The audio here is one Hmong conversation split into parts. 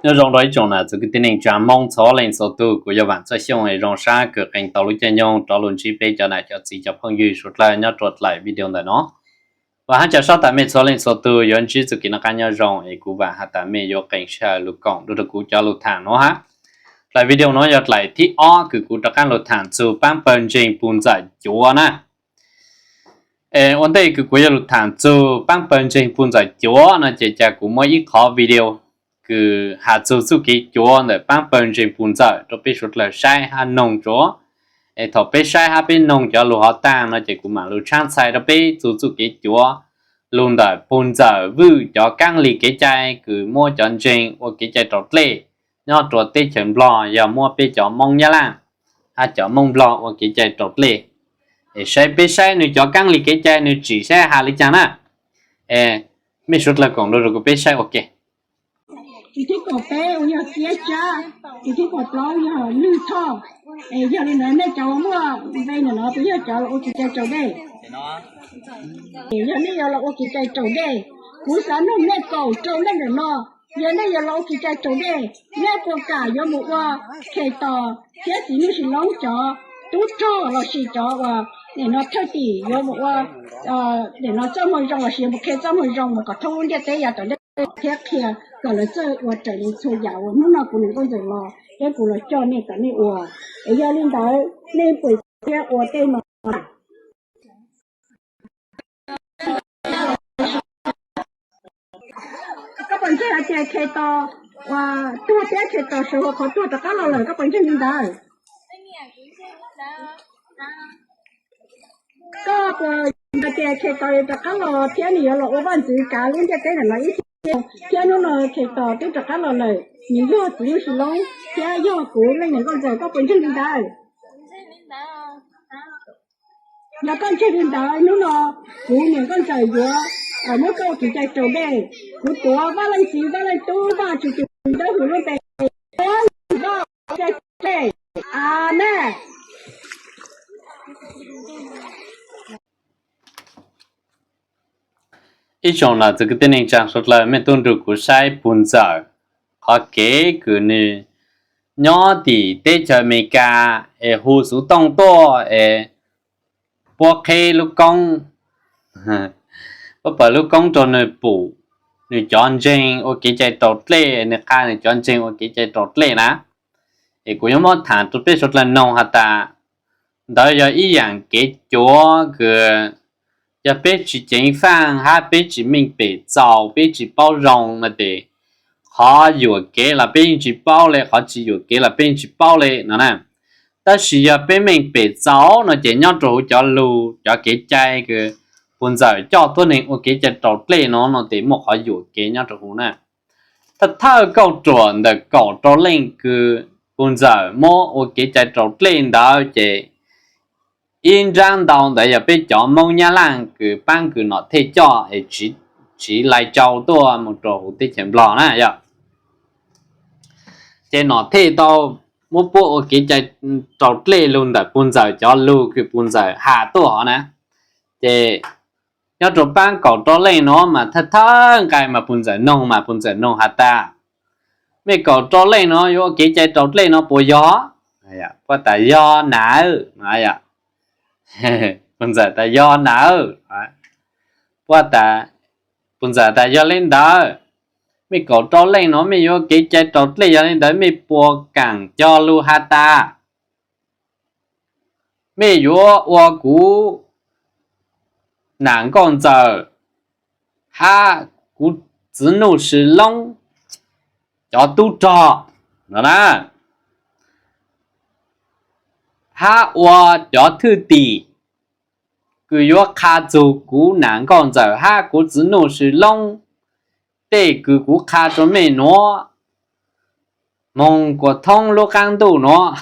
Nyob zoo rau ib tsoom nam txiv kwv tij neej tsa Hmoob txhua leej txhua tus, kuv yog Vam Txoj Xyooj es zoo sab kws qee tau lub caij nyoog rov los ntsib peb cov nam cov txiv cov phooj ywg suav dlawg nyob rau daim video ntawm no. Vam hab ca sab tas mej txhua leej txhua tus yuav ntsib txuj kev noj qab nyob zoo es kuv vam has tas mej yuav qee sij hawm lug koom nrug rau kuv cov lug thaam no hab. Daim video no yog daim thib ob kws kuv rov qaab lug thaam txug paab pawg ntseeg puj ntxawm cuav na. Ua ntej kws kuv yuav lug thaam txug paab pawg ntseeg puj ntxawm cuav no ces ca kuv muab ib qhov video kws has txug txuj kev cuav ntawm paab pawg ntseeg puj ntxawm rau peb suav dlawg saib hab noog tsuav. Es thaum peb saib hab peb noog cov lug hov taag no ces kuv maam lug tshaab txhais rau peb txug txuj kev cuav lug ntawm puj ntxawm Vwj cov kaab lig kev cai kws muab cov ntseeg ua kev cai raus dlej nyob rua teb chaws Nplog, yog muab peb cov Moob Nyab Laaj hab cov Moob Nplog ua kev cai raus dlej. Es saib peb saib nwg cov kaab lig kev cai nwg tsim saib has le caag na. Es mej suav dlawg koom nrug rua kuv peb saib ua ke. Txuas thib kaum peb uas yog Kiab Tsab, txuas thib kaum plaub yog Lwj Thoj. Es yog li ntawd nej cov uas muaj npe ntawm no puas yog cov los ua kev cai raus dlej? Es yog nej yuav los ua kev cai raus dlej, kuv xav noog nej kaum rau leej ntawm no, yog nej yuav los ua kev cai raus dlej, nej puas kam yuav mus ua Khetos thiab txiv Nuj Sis Loob cov tub rog lossis cov uas nim no thawj tim yuav mus ua nim no txoj moo zoo lossis yuav mus qhia txoj moo zoo mus kom thoob lub ntiaj teb yav tom ntej thiab qhia kom lawv txawj ua raws li txhua yam uas hnub no kuv niam nkauj ntxawm los thiab kuv los coj nej kom nej ua. Es yog li ntawd nej puas yuav ua tej no? Koj puas ntseeg hais tias Khetos tuag thiab Khetos sawv hauv qhov tuag rov qab los lawm, koj puas ntseeg li ntawd? Koj puas ntseeg tias Khetos yuav rov qab los thiab nws yuav los ua vaj ntxwv kav lub ntiaj teb ntawm no ib txhia, thiab hnub no Khetos twb rov qab los lawm, nws yog txiv Nuj Sis Loob thiab yog kuv leej niam nkauj ntxawm, koj puas ntseeg li ntawd? Yog koj ntseeg li ntawd, hnub no kuv niam nkauj ntxawm yuav muab koj ua kev cai raus dlej. Kuv tuav Vaj Leej Txiv Vaj Leej Tub Vaj Tswv Tus Ntuj Dawb Huv lub npe, Vaj Leej Txiv Vaj Leej Tub Vaj Leej Txiv. Amees. Ib tsoom nam txiv kwv tij neej tsa suav dlawg, mej tub nrug kuv saib puj ntxawm qhov kev kws nws nyob tim teb chaws Amelikas es hu xuv tooj tuaj es puab qheb lub koob, puab pawv lub koob rau nws pum nws cov ntseeg ua kev cai raus dlej, nws qha nws cov ntseeg ua kev cai raus dlej na. Es kuv yuav muab thaam rau peb suav dlawg noog has tas, ntawd yog ib yaam kev cuav kws yog peb tsis ceev faaj hab peb tsis meej pem txaus, peb tsis paub zoo no ces qhov yuam kev los peb yeej tsis paub le, qhov tsis yuam kev los peb yeej tsis paub le no na. Tab sis yog peb meej pem txaus no ces nyob rau huv cov lug cov kev cai kws puj ntxawm coj tuab neeg ua kev cai raus dlej no no ces muaj qhov yuam kev nyob rau huv na. Thawj thawj kauj ruam ntawm kaum rau leej kws puj ntxawm muab ua kev cai raus dlej ntawd ces ib nrab ntau ntawd yog peb cov Moob Nyab Laaj kws paab kws Nom Thej coj es tsiv Lais Tsau tuaj mus rau huv teb chaws Nplog na yog. Ces Nom Thej tau muab puab ua kev cai raus dlej lug ntawm puj ntxawm cov lug kws puj ntxawm has tuaj hov na. Ces nyob rau paab kaum rau leej no mas thawj thawj nqai mas puj ntxawm noog mas puj ntxawm noog has tas, mej kaum rau leej no yuav ua kev cai raus dlej no puas yog? Puab tas yog nawb. Puj ntxawm tas yog nawb. Puab tas, puj ntxawm tas yog le ntawd, mej kaum rau leej no mej yuav ua kev cai raus dlej yog le ntawd mej puas kaam cog lug has tas mej yuav ua kuv nam nkauj ntxawm hab kuv txiv Nuj Sis Loob cov tub rog no na, hab ua cov thwj tim kws yuav qha txug kuv nam nkauj ntxawm hab kuv txiv Nuj Sis Loob tej kws kuv qha rau mej nuav moog kuas thoob lub qaab ntuj nuav.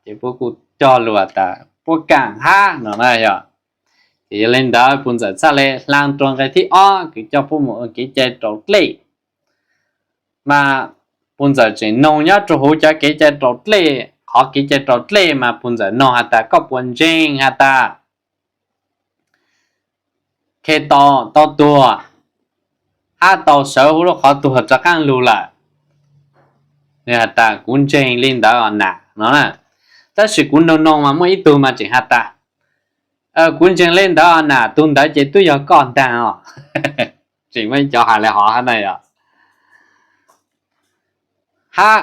Ces puab kuj cog lug tas puab kaam hab no na yog. Ces yog le ntawd puj ntxawm txhaj le hlaa rua nqai thib ob kws coj puab mus ua kev cai raus dlej. Mas puj ntxawm tseem noog nyob rua huv cov kev cai raus dlej, qhov kev cai raus dlej mas puj ntxawm noog has tas koj puas ntseeg has tas Khetos tau tuag hab tau sawv huv lub qhov tuag rov qaab lug lawm. Nwg has tas, kuv ntseeg li ntawd os nam no na. Tab sis kuv noog noog mas muaj ib tug mas tseem has tas, kuv ntseeg li ntawd os nam, tug ntawd ces tub yog koj ntaag os. Tseem muaj ib cov has le hov hab na yog. Hab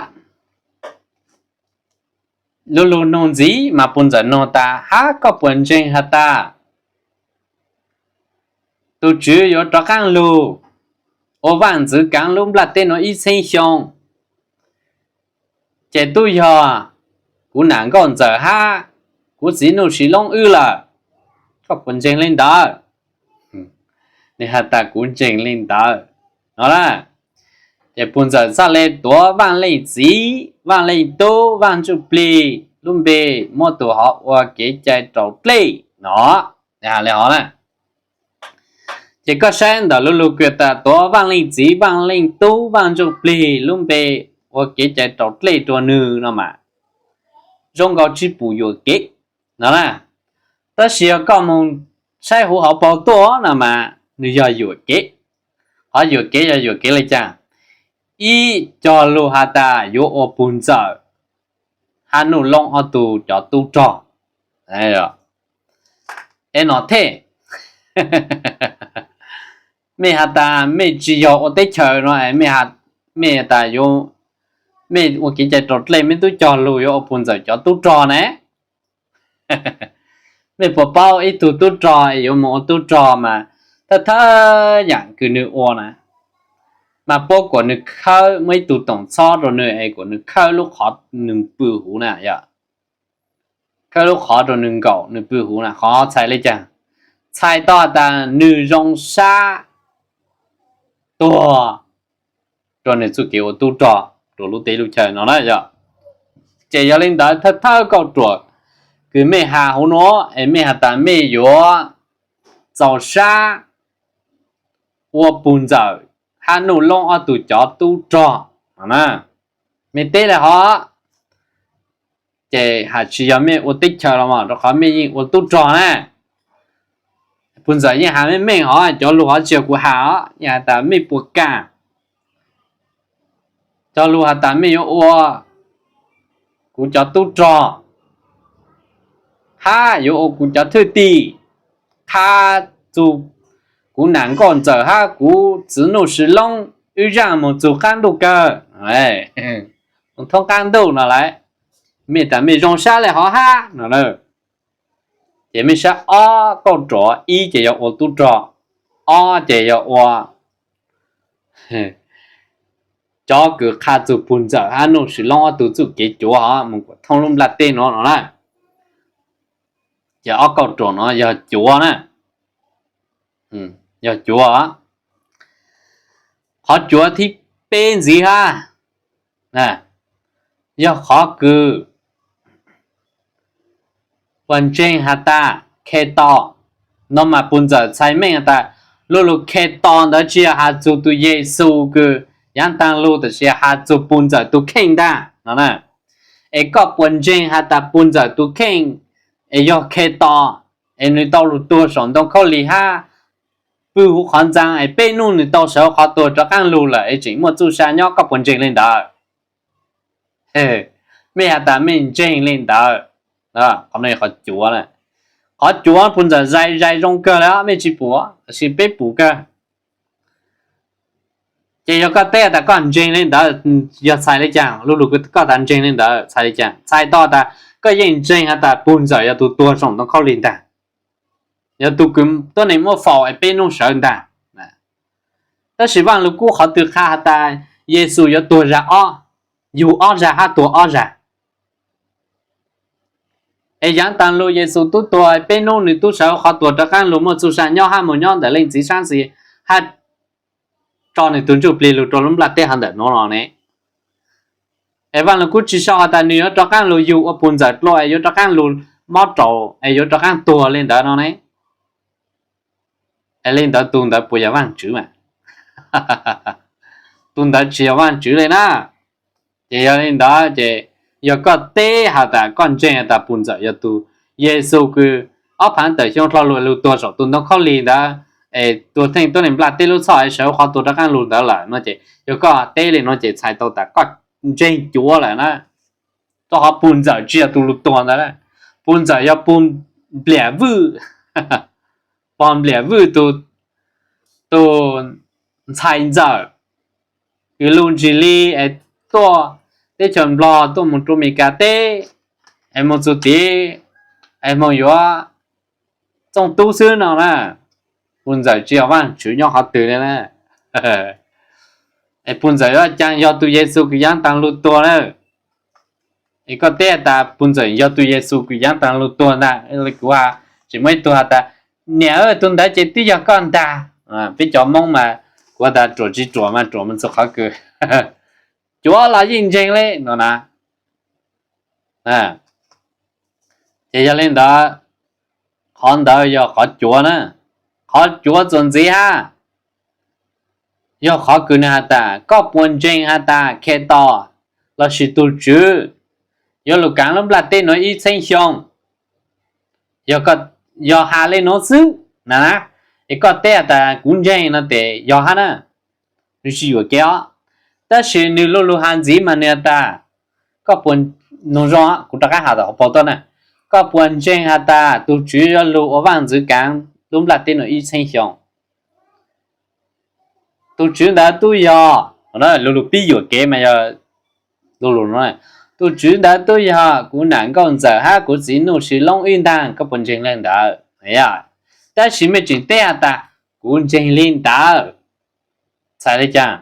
lug lug noog ntxiv mas puj ntxawm noog tas, hab koj puas ntseeg has tas tug Tswv yuav rov qaab lug ua vaaj ntxwv kaav lub nplaj teb nuav ib txheeb xyoo, ces tub yog kuv nam nkauj ntxawm hab kuv txiv nuj sis loob wb lawm. Koj puas ntseeg li ntawd? Nwg has tas, kuv ntseeg li ntawd no na. Ces puj ntxawm txhaj le tuav vaaj leej txiv, vaaj leej tub, vaaj ntsuj plig lub npe, muab tug hov ua kev cai raus dlej no. Nwg has le hov na. Ces koj saib ntawm lug lug kws tas tuav vaaj leej txiv, vaaj leej tub, vaaj ntsuj plig lub npe ua kev cai raus dlej rua nwg no mas zoo nkaus tsi pum yuam kev no na. Tab sis yog koj moog saib huv hauv paug tuaj no mas nwg yog yuam kev. Qhov yuam kev yog yuam kev le caag? Ib, cog lug has tas yuav ua puj ntxawm hab nuj loob ob tug cov tub rog. Es no thej, mej has tas mej tsi yog ua teb chaws no, mej has tas mej ua kev cai raus dlej, mej tub cog lug yuav ua puj ntxawm cov tub rog ne. Mej puas paub ib tug tub rog es yuav moog ua tub rog mas thawj thawj yaam kws nwg ua na, mas puab kuas nwg khawb, muaj ib tug toom txhob rua nwg es kuas nwg khawb lub qhov nwg pw huv na, khawb lub qhov rua nwg nkaum nwg pw huv na. Qhov txhais le caag? Txhais tau has tas nwg zoo sab tuag rua nwg txuj kev ua tub rog rua lub teb lub chaw no na yog. Ces yog le ntawd thawj thawj kauj ruam kws mej has huv nuav es mej has tas mej yuav txaus sab ua puj ntxawm hab nuj loob ob tug cov tub rog no na, mej teb le hov, ces has tsi yog mej ua teb chaws los mas rua qhov mej yeej ua tub rog na. Puj ntxawm yeej has meej meej hov, cov lug hov tsi yog kuv has os, yeej has tas mej puas kam, cog lug has tas mej yuav ua kuv cov tub rog hab yuav ua kuv cov thwj tim qha txug kuv nam nkauj ntxawm hab kuv txiv nuj sis loob wb zaaj moog txug qaab ntuj kawg, moog thoob qaab ntuj no lawm. Mej tas mej zoo sab le hov hab no. Ces mej saib ob kauj ruam, ib ces yog ua tub rog, ob ces yog ua cov kws qha txug puj ntxawm hab nuj sis loob ob tug txuj kev cuav hov moog kuas thoob lub nplaj teb nuav no na. Ces ob kauj ruam no yog cuav na, yog cuav. Qhov cuav thib peb ntxiv hab, yog qhov kws puas ntseeg has tas Khetos no mas puj ntxawm txhais meej has tas lu lug Khetos ntawd tsi yog has txug tug Yexus kws yaav taag lug, tab sis has txug puj ntxawm tug kheej ntag no na. Es koj puas ntseeg has tas puj ntxawm tug kheej es yog Khetos, es nwg tau lug tuag saum ntoo khaub lig hab pw huv qhov ntxaa es peb nub nwg tau sawv qhov tuag rov qaab lug lawm es tseem muaj txuj sa nyob, koj puas ntseeg le ntawd? Mej has tas mej ntseeg le ntawd. Qhov cuav, qhov cuav puj ntxawm zais zais zoo kawg le, mej tsi pum, tab sis peb pum kawg. Ces yog koj teb has tas koj ntseeg le ntawd, yog txhais le caag? Lu lug koj tas ntseeg le ntawd txhais le caag? Txhais tau tas koj yeej ntseeg has tas puj ntxawm yog tug tuag saum ntoo khaub lig ntag, yog tug kws tuab neeg muab faus es peb nub sawv ntag. Tab sis Vaaj Lug Kub qhov twg qha has tas Yexus yuav tuag zag ob, yug ob zag hab tuag ob zag? Es yaav taag lug Yexus tub tuag peb nub nwg tub sawv qhov tuag rov qaab lug muaj txuj sa nyob hab moog nyob ntawm Leej Txiv saab xis hab tso nwg tug ntsuj plig lug rua lub nplaj teb hov ntawm nuav no ne. Es Vaaj Lug Kub tsi sau has tas nwg yuav rov qaab lug yug ua puj ntxawm dlua es yuav rov qaab lug mob raum es yuav rov qaab tuag le ntawd no ne. Es le ntawd tug ntawd puas yog Vaajtswv mas? Tug ntawd tsi yog Vaajtswv le na. Ces yog le ntawd ces yog koj teb has tas koj ntseeg has tas puj ntxawm yog tug Yexus kws ob phaav tawm xyoo dlhau lug lug tuag saum tug ntoo khaub lig ntawd, es tuag theej tuab neeg nplaj teb lub txhoj es sawv qhov tuag rov qaab lug ntawd lawm no ces yog koj teb li no ces txhais tau tas koj ntseeg cuav lawm na. Rau qhov puj ntxawm tsis yog tus lug tuag ntawd, puj ntxawm yog puj npliam vwj, pog npliam vwj tus ntxhais ntxawm kws lug ntsig li es tuaj teb chaws Nplog tuaj moog rua Amelikas teb es moog txug tid es moog yuav txooj tub xwb no na. Puj ntxawm tsis yog Vaajtswv nyob qhov twg li na. Es puj ntxawm yuav caag yog tus Yexus kws yaav taag lug tuag na. Es koj teb has tas puj ntxawm yog tus Yexus kws yaav taag lug tuag ntag, kuv tseem muaj ib tug has tas niam, tus ntawd ces twb yog koj ntag. Peb cov Moob mas kuv has tas ruam tsis ruam mas ruam moog txug qhov kws cuav los yeej ntseeg li no na. Ces yog li ntawd, qhov ntawd yog qhov cuav na. Qhov cuav txuas ntxiv hab yog qhov kws nwg has tas koj puas ntseeg has tas Khetos lossis tug Tswv yuav lug kaav lub nplaj teb nuav ib txheeb xyoo. Yog has li nuav xwb na, es koj teb has tas kuv ntseeg no tes yog hab na, nwg tsis yuam kev os. Tab sis nwg lu lug has ntxiv mas nwg has tas, koj puas, nug zoo, kuv rov qab has tom paus tuaj na, koj puas ntseeg has tas tug Tswv yuav lug ua vaaj ntxwv kaav lub nplaj teb nuav ib txheeb xyoo? Tug Tswv ntawd tub yog, lu lug pib yuam kev mas yog, lu lug, tug Tswv ntawd tub yog kuv nam nkauj ntxawm hab kuv txiv Nuj Sis Loob wb ntag, koj puas ntseeg le ntawd? Tab sis mej tseem teb has tas kuv ntseeg li ntawd, txhais le caag?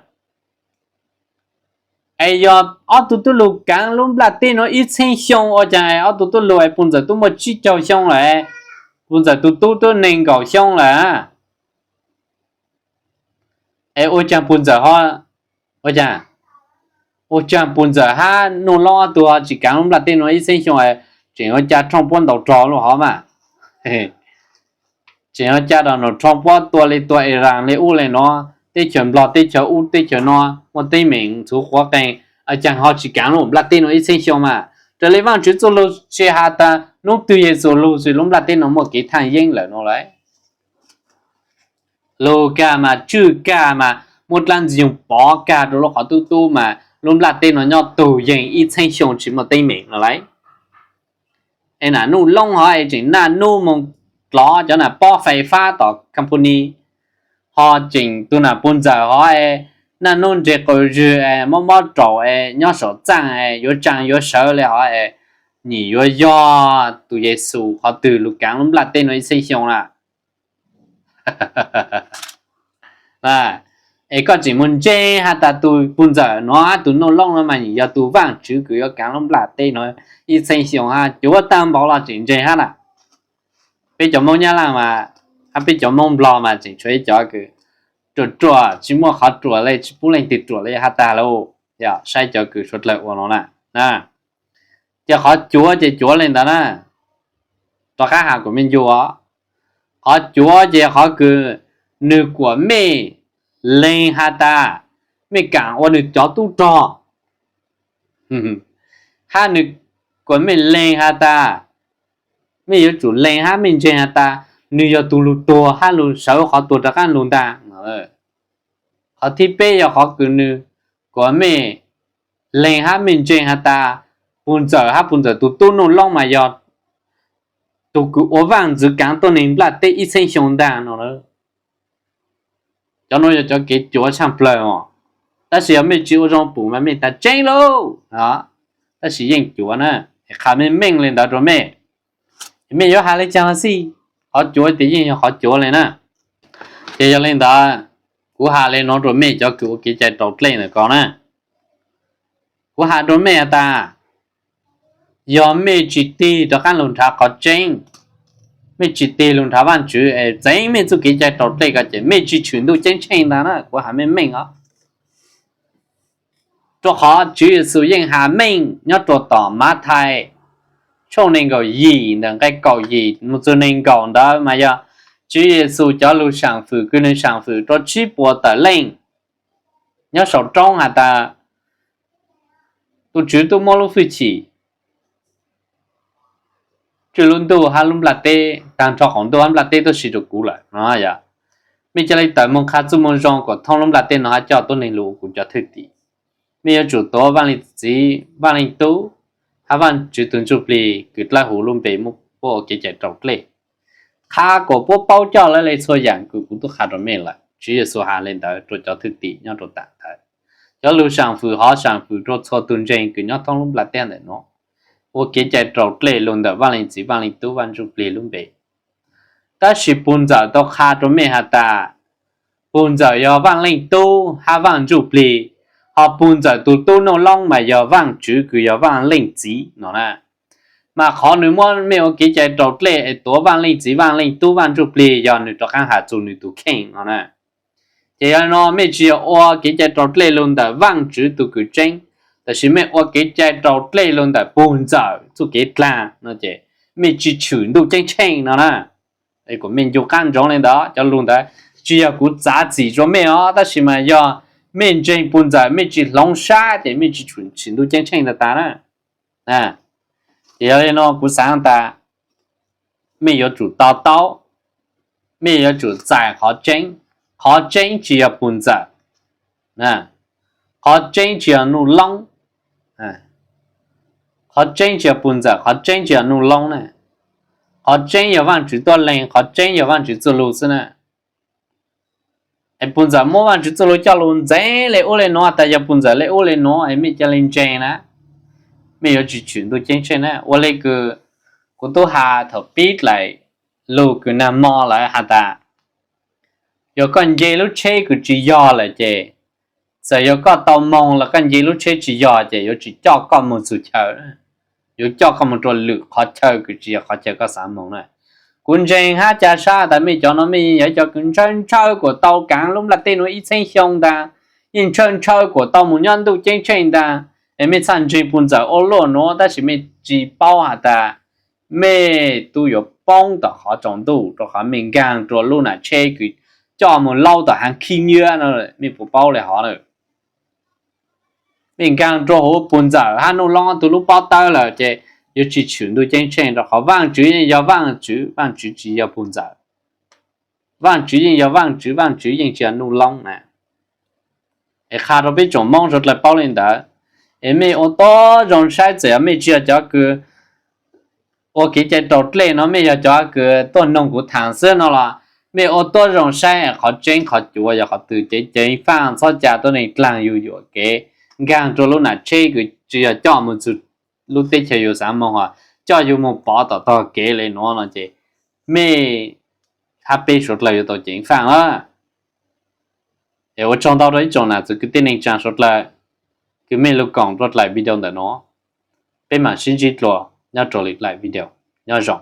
Es yog ob tug tub lug kaav lub nplaj teb nuav ib txheeb xyoo ua caag es ob tug tub lug es puj ntxawm tub muaj tsib caug xyoo lawm, puj ntxawm tug tub tub neeg nkaum xyoo lawm, es ua caag puj ntxawm ho, ua caag, ua caag puj ntxawm hab Nuj Loob ob tug ho tsis kaav lub nplaj teb nuav ib txheeb xyoo, tseem yuav ca Trump puab ntaus rog lub hov mas, tseem yuav ca Donald Trump puab tua li tua Iran li ub li nuav, teb chaws Nplog teb chaws ub teb chaws nuav muaj teeb meem txhuv quav qees, ua caag ho tsis kaav lub nplaj teb nuav ib txheeb xyoo mas? Raws li Vaajtswv txuj lug tsis has tas nub twg Yexus lug xwb lub nplaj teb nuav muaj kev thaaj yeeb lawm no lawm. Lug kag mas tswj kag mas muaj dlaab ntxwg nyoog pov kag rua lub qhov tub tub mas lub nplaj teb nuav nyob tug yeeg ib txheeb xyoo tsis muaj teeb meem no lawm. Es nam Nuj Loob hov es tseem naj nub moog dlov cov nam pob fais fab tom company, ho tseem tug nam puj ntxawm hov es naj nub nres qaws zwg es mob mob raum es nyob saum txaaj es yuav tsaa yuav sawv le hov es nyim yuav yog tug Yexus qhov twg lug kaav lub nplaj teb nuav ib txheeb xyoo na? Es koj tseem mus ntseeg has tas tug puj ntxawm nuav hab tug Nuj Loob nuav mas nyim yog tug Vaajtswv kws yuav kaav lub nplaj teb nuav ib txheeb xyoo hab, cuav taag npaum los tseem ntseeg hab na. Peb cov Moob Nyab Laaj mas, hab peb cov Moob Nplog mas tseem tshuav ib cov kws ruam ruam tsis muaj qhov ruam le, tsis pub leej twg ruam le has tas lawm, yog saib cov kws suav dlawg ua no na. Ces qhov cuav ces cuav le ntawd na, rov qab has kuas mej ncu os, qhov cuav ces qhov kws nwg kuas mej leeg has tas mej kaam ua nwg cov tub rog, hab nwg kuas mej leeg has tas, mej yuav tsum leeg hab mej ntseeg has tas nwg yog tug lug tuag hab lug sawv qhov tuag rov qab lug ntaag. Qhov thib peb yog qhov kws nwg kuas mej leeg hab mej ntseeg has tas puj ntxawm hab puj ntxawm tug tub Nuj Loob mas yog tug kws ua vaaj ntxwv kaav tuab neeg nplaj teb ib txheeb xyoo ntaag no. Cov nuav yog cov kev cuav tshaaj plawg os. Tab sis yog mej tsis ua zoo pum mas mej tas tseeb lauj, tab sis yeej cuav na, qha meej meej le ntawd rua mej. Mej yuav has le caag los xij, qhov cuav ces yeej yog qhov cuav le na. Ces yog le ntawd, kuv has le nuav rua mej cov kws ua kev cai raus dlej ntawm ko na. Kuv has rua mej has tas, yog mej tsis tig rov qaab lug nrhav qhov tseeb, mej tsis tig lug nrhav Vaajtswv es txeev mej txuj kev cai raus dlej ko ces mej tsis tshwm Ntuj Ceeb Tsheej ntag na, kuv has meej meej os. Rua qhov Tswv Yexus yeej has meej nyob rua tom Mathais tshooj neeg nkaum yim ntawm nqe kaum yim mus txug neeg nkaum ntawd mas yog Tswv Yexus cov lug saam fwm kws nwg saam fwm rua tsib puas tawm leej nyob saum roob has tas tus Tswv tub muab lub fwj chim tswj lub ntuj hab lub nplaj teb, taag nrho qaum ntuj hab nplaj teb tub si rua kuv lawm no. Yog Mej ca le tawm moog qha txuj moo zoo kuas thoob lub nplaj teb nuav hab coj tuab neeg lug ua kuv cov thwj tim. Mej yuav tsum tuav Vaaj Leej Txiv, Vaaj Leej Tub, hab Vaajtswv tug Ntsuj Plig kws dlawb huv lub npe muab puab ua kev cai raus dlej. Qha kuas puab paub coj lawv le txhua yaam kws kuv tub qha rua mej lawm. Tswv Yexus has le ntawd rua cov thwj tim nyob rua taam ntawd. Cov lug saam fwm hov saam fwm rua txhua tug ntseeg kws nyob thoob lub nplaj teb ntawm nuav, ua kev cai raus dlej lug ntawm Vaaj Leej Txiv, Vaaj Leej Tub, Vaajtswv Ntsuj Plig lub npe. Tab sis puj ntxawm tau qha rua mej has tas, puj ntxawm yog Vaaj Leej Tub hab Vaajtswv Ntsuj Plig, ho puj ntxawm tug tub Nuj Loob mas yog Vaajtswv kws yog Vaaj Leej Txiv no na. Mas qhov nwg muab mej ua kev cai raus dlej es tuav Vaaj Leej Txiv, Vaaj Leej Tub, Vaajtswv Ntsuj Plig yog nwg rov qaab has txug nwg tug kheej no na. Ces yog le nuav mej tsi yog ua kev cai raus dlej lug ntawm Vaajtswv tug kws tseeb, tab sis mej ua kev cai raus dlej lug ntawm puj ntxawm txuj kev dlaag no ces mej tsi tshwm Ntuj Ceeb Tsheej no na. Kuas mej ncu qaab ntsoov le ntawd, cov lug ntawd tsi yog kuv txav txim rua mej os, tab sis mas yog mej ntseeg puj ntxawm mej tsi hloov sab ces mej tsi tshwm Ntuj Ceeb Tsheej ntag tas na. Ces yog le nuav kuv xaav tas mej yuav tsum to taub, mej yuav tsum txais qhov tseeb. Qhov tseeb tsi yog puj ntxawm, qhov tseeb tsi yog Nuj Loob, qhov tseeb tsi yog puj ntxawm, qhov tseeb tsi yog Nuj Loob na. Qhov tseeb yog Vaajtswv tuab leeg, qhov tseeb yog Vaajtswv txuj lug xwb na. Es puj ntxawm muab Vaajtswv txuj lug coj lug ntxeev le ub le nuav tas yog puj ntxawm le ub le nuav es mej ca le ntseeg na, mej yuav tsi tshwm Ntuj Ceeb Tsheej na. Ua le kws kuv tub has thaum pib dlaim lug kws nag mo lawm has tas, yog koj nce lub tsheb kws tsi yog lawm ces, txawm yog koj tau moog los koj nce lub tsheb tsi yog ces yuav tsi coj koj moog txug chaw, yuav coj koj moog rua lwm qhov chaw kws tsi yog qhov chaw koj xaav moog na. Kuv ntseeg hab ca sab tas mej cov nuav mej yeej yog cov kws ntshaw ntshaw kuas tau kaav lub nplaj teb nuav ib txheeb xyoo ntag, yeej ntshaw ntshaw kuas tau moog nyob Ntuj Ceeb Tsheej ntag. Es mej txhaj ntseeg puj ntxawm ua luaj nuav tab sis mej tsi paub has tas mej tub yuav poob tom qhov tsaus ntuj rua qhov mej nkaag rua lub nam tsheb kws coj moog laub tom haav khib nyiab no, mej puas paub le hov na? Mej nkaag rua huv puj ntxawm hab Nuj Loob tug lub pob tawb lawm ces yuav tsi tshwm Ntuj Ceeb Tsheej rua qhov Vaajtswv yeej yog Vaajtswv, Vaajtswv tsi yog puj ntxawm. Vaajtswv yeej yog Vaajtswv, Vaajtswv yeej tsi yog Nuj Loob na. Es qha rua peb tsoom Moob suav dlawg paub le ntawd. Es mej ua tuab zoo saib, txawm yog mej tsi yog cov kws ua kev cai raus dlej no, mej yog cov kws tuaj noog kuv thaam xwb no los, mej ua tuab zoo saib qhov tseeb qhov cuav yog qhov twg, ceev ceev faaj, txhob ca tuab neeg dlaag yug yuam kev nkaag rua lub nam tsheb kws tsi yog coj moog txug lub teb chaws yug xaav moog, coj yug moog pov tom tog kev le nuav no ces mej hab peb suav dlawg yuav tau ceev faaj lawm. Es ua tsaug ntau rua ib tsoom nam txiv kwv tij neej tsaa suav dlawg kws mej lug koom rua dlaim video ntawm nuav. Peb maam sib ntsib dlua nyob rua lwm dlaim video. Nyob zoo.